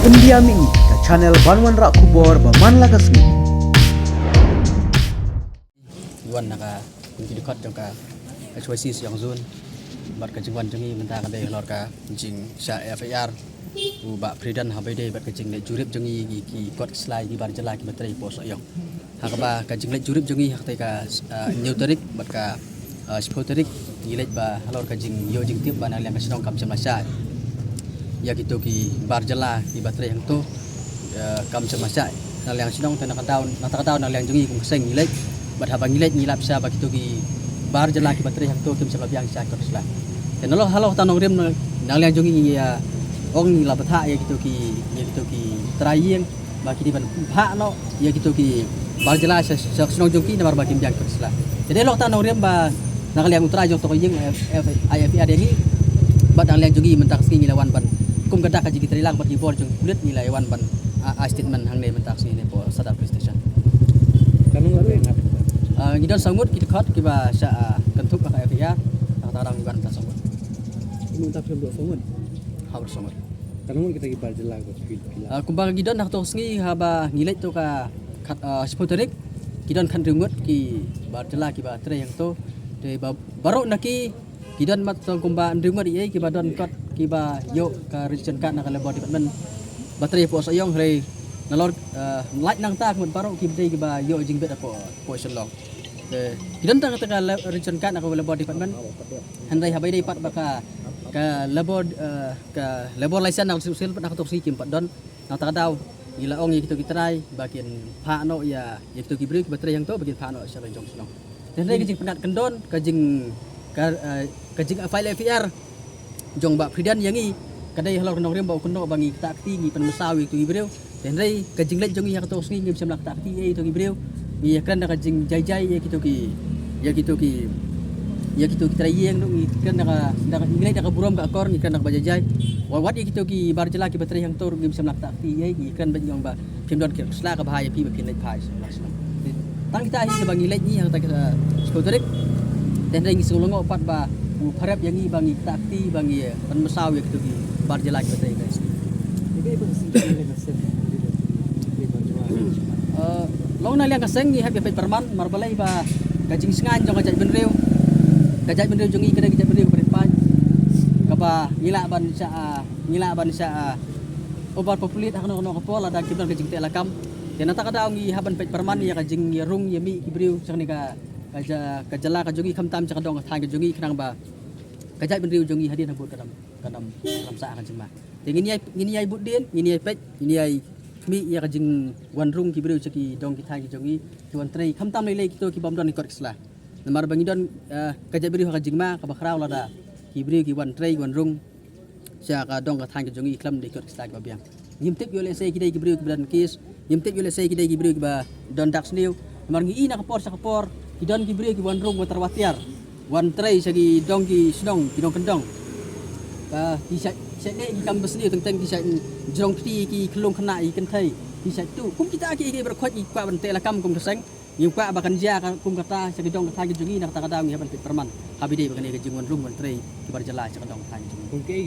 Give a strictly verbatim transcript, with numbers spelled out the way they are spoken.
India Mih, ka channel ban wanrah khubor ba man la ka sngi. Wan na ka, ki dkhot jong ka H Y C Shillong Zone bad ka jingwan jong ngi mynta ka dei halor ka jingshah F I R u Bah Pridan ha ba ïadei bad ka jingleit jurip jong ngi ki, ki kot ki sla ki bar jylla kiba trei hapoh Sohiong. Ha kaba ka jingleit jurip jong ngi ha katei ka, ah, hynñiew tarik bad ka, ah, shiphew tarik ngi leit ba halor ka jingïoh jingtip ba na liang ka shnong kam shym la shah ïa kito ki bar jylla kiba trei hangto. Eh, kam shym la shah na liang shnong te na ka daw, na ka daw na liang jong ngi kum ka seng ngi leit. Bad haba ngi leit ngi lap sha ba kito ki bar jylla kiba trei hangto kim shym la biang sha kot sla. Te na lo halor ta nongrim na, na liang jong ngi, eh, ong ngi la bthah ïa kito ki, ïa kito ki trai ïing ba ki dei ban phah noh ïa kito ki bar jylla sha, sha shnong jong ki namar ba kim biang kot sla. Te dei lo ta nongrim ba na ka liang u trai jong to ka ïing, eh, F I R ïa ngi. Bad na liang jong ngi mynta ka sngi ngi la wan ban kum ka dak ka jingtrei lang bad ki bor jong pulit ngi la wan ban, ah, ai statement hangne mynta ka sngi ne hapoh Sadar Police Station. Ka nong la ngat. Ah, ngi don saw ngut ki dkhot kiba shah, ah, kynthup ka F I R. Kata ka ngi wan mynta saw ngut. Mynta phi don saw ngut. Habar saw ngut. Ka nong kita ki bar jylla ko phi phi la. Ah, kumba ngi don ha to sngi haba ngi leit to ka khat, ah, shiphew tarik. Ki don khathynriew ngut ki bar jylla kiba trei hangto. Te ba baroh na ki ki don mat tang kumba hynriew ngut ïa kiba don kot kiba ïoh ka registration card na ka Labour Department ba trei hapoh Sohiong. Hynrei nalor, eh, lait nangta ka mut baroh kiba dei kiba ïoh jingbit hapoh, hapoh Shillong. Te ki don tang kata ka la-, registration card na ka Labour Department. Hynrei haba ïadei pat ba ka, ka Labour, eh, ka Labour license na ka Civil pat na ka to sngi kim pat don. Nangta ka daw ngi la ong ïa kito ki trai ba kin phah noh ïa, ïa kito ki briew kiba trei hangto ba kin phah noh sha ka jong shnong. Te hynrei ka jingpynat kyndon ka jing, ka, eh, ka jing file F I R jong Bah Pridan ïa ngi ka dei halor ka nongrim ba u kynnoh ba ngi ktah kti ngi pynmynsaw ïa kito ki briew. Te hynrei ka jingleit jong ngi ha kato ka sngi ngim shym la ktah kti ïa kito ki briew. Ngi ïakren da ka jingjai jai ïa kito ki, ïa kito ki, ïa kito ki trai ïing ruh ngi kren da ka, da ka, ngi leit da ka burom ka akor, ngi kren da kaba jai jai. Wat, wat ïa kito ki bar jylla kiba trei hangto ruh ngim shym la ktah kti ïa, ngi kren bad ngi ong ba phim don ki sla kaba ha ïa phi ba phin leit phai sha la shnong. Tang kita hi ba ngi leit ngi ha kata ka, eh, shiphew tarik. Te hynrei ngi sngewlyngngoh pat ba u pharep ïa ngi ba ngi ktah kti ba ngi, eh, pynmynsaw ïa kito ki bar jylla kiba trei ka. Eh, long na liang ka seng ngi hap ïa peit pyrman namar balei ba ka jingsngaiñ jong ka jaitbynriew, ka jaitbynriew jong ngi ka dei ka jaitbynriew kaba rit paid, kaba ngi lah ban shah, ah, ngi lah ban shah, ah, overpopulate ha kano kano ka por lada kim don ka jingteh lakam. Te nangta ka daw ngi hap ban peit pyrman ïa ka jingïarung ïa mih ki briew sha kane ka, ka ja-, ka jylla ka jong ngi khamtam sha ka dong ka thaiñ ka jong ngi khnang ba ka jaitbynriew jong ngi hadien habud ka dang, ka dang, ka dang sah ha ka jingma. Te ngin ïai, ngin ïai bud dien, ngin ïai peit, ngin ïai mih ïa ka jingwan rung ki briew sha ki dong ki thaiñ ki jong ngi, ki wan trei khamtam lei lei kito ki bym don ki kot ki sla. Namar ba ngi don, eh, ka jaitbynriew ha ka jingma kaba khraw lada ki briew ki wan trei ki wan rung sha ka dong ka thaiñ ka jong ngi khlem da ki kot ki sla kiba biang. Ngim tip ïoh lehse ki dei ki briew kiba don case, ngim tip ïoh lehse ki dei ki briew kiba don dak sniew. Namar ngi i na ka por sha ka por ki don ki briew ki wan rung wan tyrwa tiar, wan trei sha ki dong ki shnong ki dong kyndong. Ba ki shait, shait leh ki kam ba sniew teng teng ki shait jrong kti ki khlung khynnah ki kynthei ki shait tuh. Kum kita ki, ki baroh khoit ngi kwah ban teh lakam kum ka seng. Ngi kwah ba kan jia ka kum kata sha ki dong ka thaiñ ka jong ngi, nangta ka daw ngi hap ban peit pyrman ha ba ïadei ba kane ka jingwan rung wan trei ki bar jylla sha ka dong ka thaiñ ka jong ngi.